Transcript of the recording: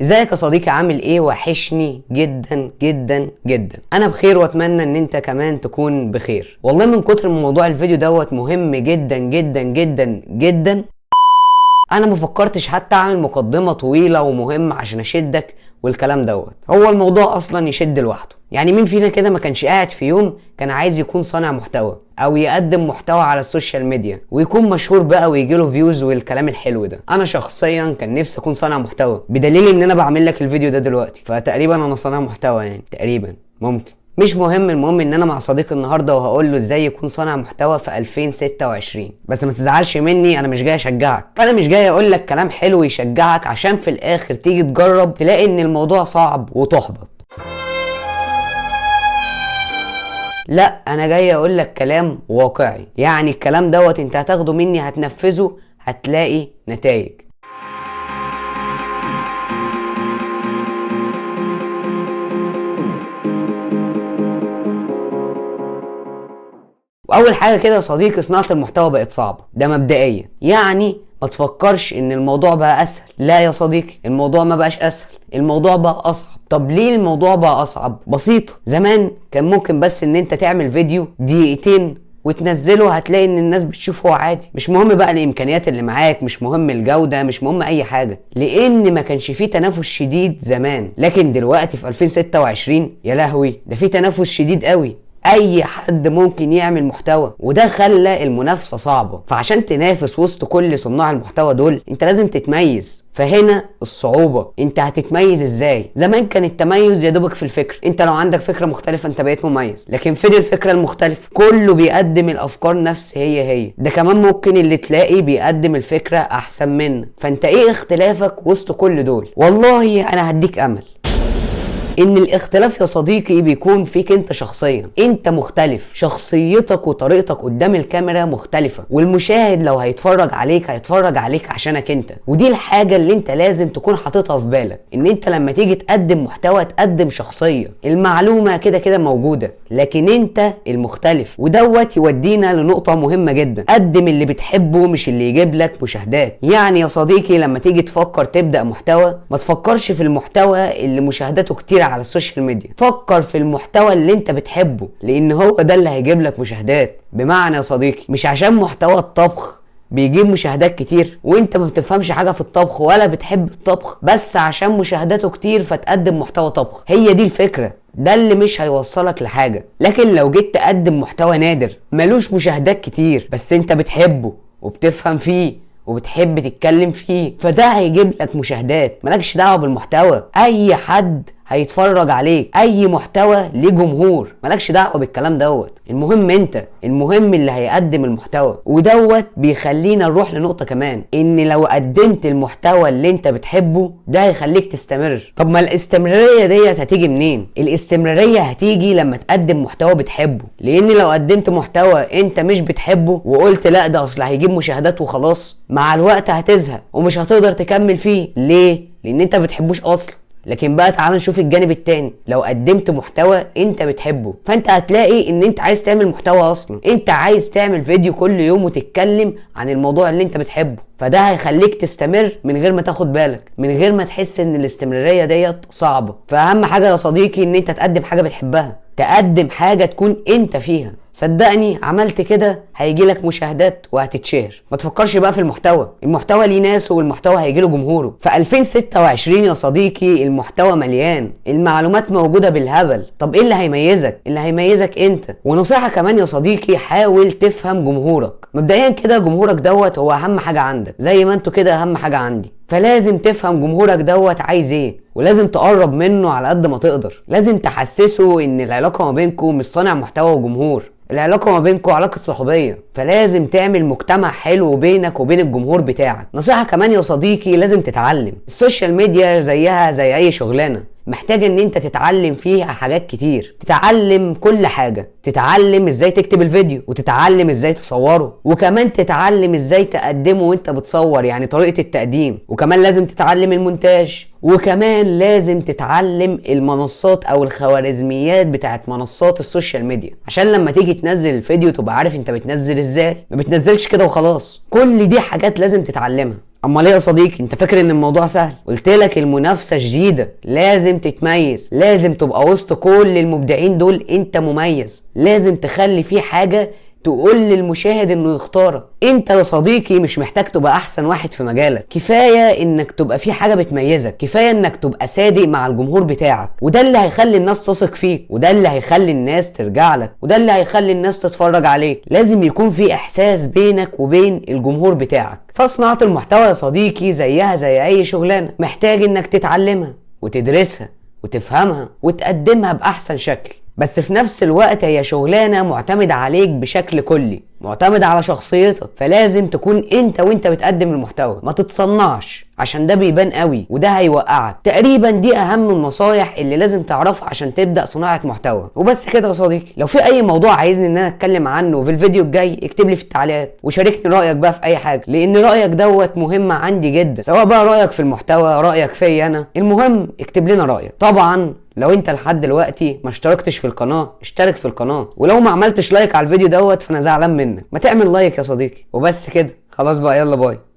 ازيك يا صديقي؟ عامل ايه؟ وحشني جدا جدا جدا. انا بخير واتمنى ان انت كمان تكون بخير. والله من كتر ما موضوع الفيديو دوت مهم جدا جدا جدا جدا، انا ما فكرتش حتى اعمل مقدمة طويلة ومهمة عشان اشدك والكلام دوت. هو الموضوع اصلا يشد لوحده. يعني مين فينا كده ما كانش قاعد في يوم كان عايز يكون صانع محتوى او يقدم محتوى على ال social media ويكون مشهور بقى ويجيله views والكلام الحلو ده؟ انا شخصيا كان نفسي اكون صانع محتوى، بدليل ان انا بعمل لك الفيديو ده دلوقتي، فتقريبا انا صانع محتوى يعني تقريبا، ممكن مش مهم. المهم ان انا مع صديقي النهارده وهقول له ازاي يكون صانع محتوى في 2026. بس ما تزعلش مني، انا مش جاي اشجعك، انا مش جاي اقول لك كلام حلو يشجعك عشان في الاخر تيجي تجرب تلاقي ان الموضوع صعب وتحبط. لا، انا جاي اقول لك كلام واقعي، يعني الكلام دوت انت هتاخده مني هتنفذه هتلاقي نتائج. واول حاجة كده يا صديقي، صناعة المحتوى بقت صعبة، ده مبدئيا. يعني ما تفكرش ان الموضوع بقى اسهل، لا يا صديقي، الموضوع ما بقاش اسهل، الموضوع بقى اصعب. طب ليه الموضوع بقى اصعب؟ بسيط، زمان كان ممكن بس ان انت تعمل فيديو دقيقتين وتنزله هتلاقي ان الناس بتشوفه عادي، مش مهم بقى الامكانيات اللي معاك، مش مهم الجودة، مش مهم اي حاجة، لان ما كانش فيه تنافس شديد زمان. لكن دلوقتي في 2026 يا لهوي، ده فيه تنافس شديد قوي، اي حد ممكن يعمل محتوى، وده خلى المنافسة صعبة. فعشان تنافس وسط كل صناع المحتوى دول انت لازم تتميز، فهنا الصعوبة، انت هتتميز ازاي؟ زمان كان التميز يا دوبك في الفكر، انت لو عندك فكرة مختلفة انت بقيت مميز، لكن فين الفكرة المختلفة؟ كله بيقدم الافكار نفس هي هي، ده كمان ممكن اللي تلاقي بيقدم الفكرة احسن منك. فانت ايه اختلافك وسط كل دول؟ والله انا هديك امل ان الاختلاف يا صديقي بيكون فيك انت شخصيا، انت مختلف، شخصيتك وطريقتك قدام الكاميرا مختلفة، والمشاهد لو هيتفرج عليك هيتفرج عليك عشانك انت. ودي الحاجة اللي انت لازم تكون حاططها في بالك، ان انت لما تيجي تقدم محتوى تقدم شخصية، المعلومة كده كده موجودة، لكن انت المختلف. ودوت يودينا لنقطة مهمة جدا، قدم اللي بتحبه مش اللي يجيب لك مشاهدات. يعني يا صديقي لما تيجي تفكر تبدأ محتوى ما تفكرش في المحتوى اللي مشاهداته كتير على ال social media، فكر في المحتوى اللي انت بتحبه، لان هو ده اللي هيجيب لك مشاهدات. بمعنى يا صديقي، مش عشان محتوى الطبخ بيجيب مشاهدات كتير وانت ما بتفهمش حاجة في الطبخ ولا بتحب الطبخ، بس عشان مشاهداته كتير فتقدم محتوى طبخ، هي دي الفكرة، ده اللي مش هيوصلك لحاجة. لكن لو جيت تقدم محتوى نادر ملوش مشاهدات كتير بس انت بتحبه وبتفهم فيه وبتحب تتكلم فيه، فده هيجيب لك مشاهدات. مالكش دعوة بالمحتوى، اي حد هيتفرج عليك، اي محتوى ليه جمهور، مالكش دعوة بالكلام دوت، المهم انت، المهم اللي هيقدم المحتوى. ودوت بيخلينا نروح لنقطة كمان، ان لو قدمت المحتوى اللي انت بتحبه ده هيخليك تستمر. طب ما الاستمرارية ديت هتيجي منين؟ الاستمرارية هتيجي لما تقدم محتوى بتحبه، لان لو قدمت محتوى انت مش بتحبه وقلت لا ده اصل هيجيب مشاهدات وخلاص، مع الوقت هتزهق ومش هتقدر تكمل فيه. ليه؟ لان انت بتحبوش اصلا. لكن بقى تعال نشوف الجانب التاني، لو قدمت محتوى انت بتحبه فانت هتلاقي ان انت عايز تعمل محتوى اصلا، انت عايز تعمل فيديو كل يوم وتتكلم عن الموضوع اللي انت بتحبه، فده هيخليك تستمر من غير ما تاخد بالك، من غير ما تحس ان الاستمرارية ديت صعبة. فاهم حاجة يا صديقي، ان انت تقدم حاجة بتحبها، تقدم حاجة تكون انت فيها. صدقني عملت كده هيجيلك مشاهدات وهتتشهر. ما تفكرش بقى في المحتوى، المحتوى ليه ناسه والمحتوى هيجيله جمهوره. في 2026 يا صديقي المحتوى مليان، المعلومات موجودة بالهبل. طب ايه اللي هيميزك؟ اللي هيميزك انت. ونصيحة كمان يا صديقي، حاول تفهم جمهورك. مبدئيا كده جمهورك دوت هو اهم حاجة عندك، زي ما انتوا كده اهم حاجة عندي، فلازم تفهم جمهورك دوت عايز ايه، ولازم تقرب منه على قد ما تقدر، لازم تحسسه ان العلاقة ما بينكم مش صانع محتوى وجمهور، العلاقة ما بينكم علاقة صحوبية، فلازم تعمل مجتمع حلو بينك وبين الجمهور بتاعك. نصيحة كمان يا صديقي، لازم تتعلم. ال social media زيها زي اي شغلانة، محتاج ان انت تتعلم فيها حاجات كتير، تتعلم كل حاجة، تتعلم ازاي تكتب الفيديو، وتتعلم ازاي تصوره، وكمان تتعلم ازاي تقدمه وانت بتصور، يعني طريقة التقديم، وكمان لازم تتعلم المونتاج، وكمان لازم تتعلم المنصات او الخوارزميات بتاعت منصات ال social media، عشان لما تيجي تنزل الفيديو تبقى عارف انت بتنزل ازاي، ما بتنزلش كده وخلاص. كل دي حاجات لازم تتعلمها. امال ايه يا صديقي؟ انت فاكر ان الموضوع سهل؟ قلت لك المنافسة شديدة، لازم تتميز، لازم تبقى وسط كل المبدعين دول انت مميز، لازم تخلي فيه حاجة تقول للمشاهد انه يختارك. انت يا صديقي مش محتاج تبقى احسن واحد في مجالك، كفاية انك تبقى في حاجة بتميزك، كفاية انك تبقى صادق مع الجمهور بتاعك، وده اللي هيخلي الناس تثق فيك، وده اللي هيخلي الناس ترجع لك، وده اللي هيخلي الناس تتفرج عليك. لازم يكون في احساس بينك وبين الجمهور بتاعك. فصناعه المحتوى يا صديقي زيها زي اي شغلانة، محتاج انك تتعلمها وتدرسها وتفهمها وتقدمها باحسن شكل، بس في نفس الوقت هي شغلانة معتمدة عليك بشكل كلي، معتمدة على شخصيتك، فلازم تكون انت وانت بتقدم المحتوى ما تتصنعش، عشان ده بيبان قوي وده هيوقعك. تقريبا دي اهم النصايح اللي لازم تعرفها عشان تبدأ صناعة محتوى. وبس كده يا صديقي، لو في اي موضوع عايزني ان انا اتكلم عنه في الفيديو الجاي اكتب لي في التعليقات وشاركني رأيك بقى في اي حاجة، لان رأيك دوت مهم عندي جدا، سواء بقى رأيك في المحتوى، رأيك فيا انا، المهم اكتب لنا رأيك. طبعا لو انت لحد دلوقتي ما اشتركتش في القناة اشترك في القناة، ولو ما عملتش like على الفيديو دوت فانا زعلان منك، ما تعمل like يا صديقي. وبس كده خلاص بقى، يلا bye.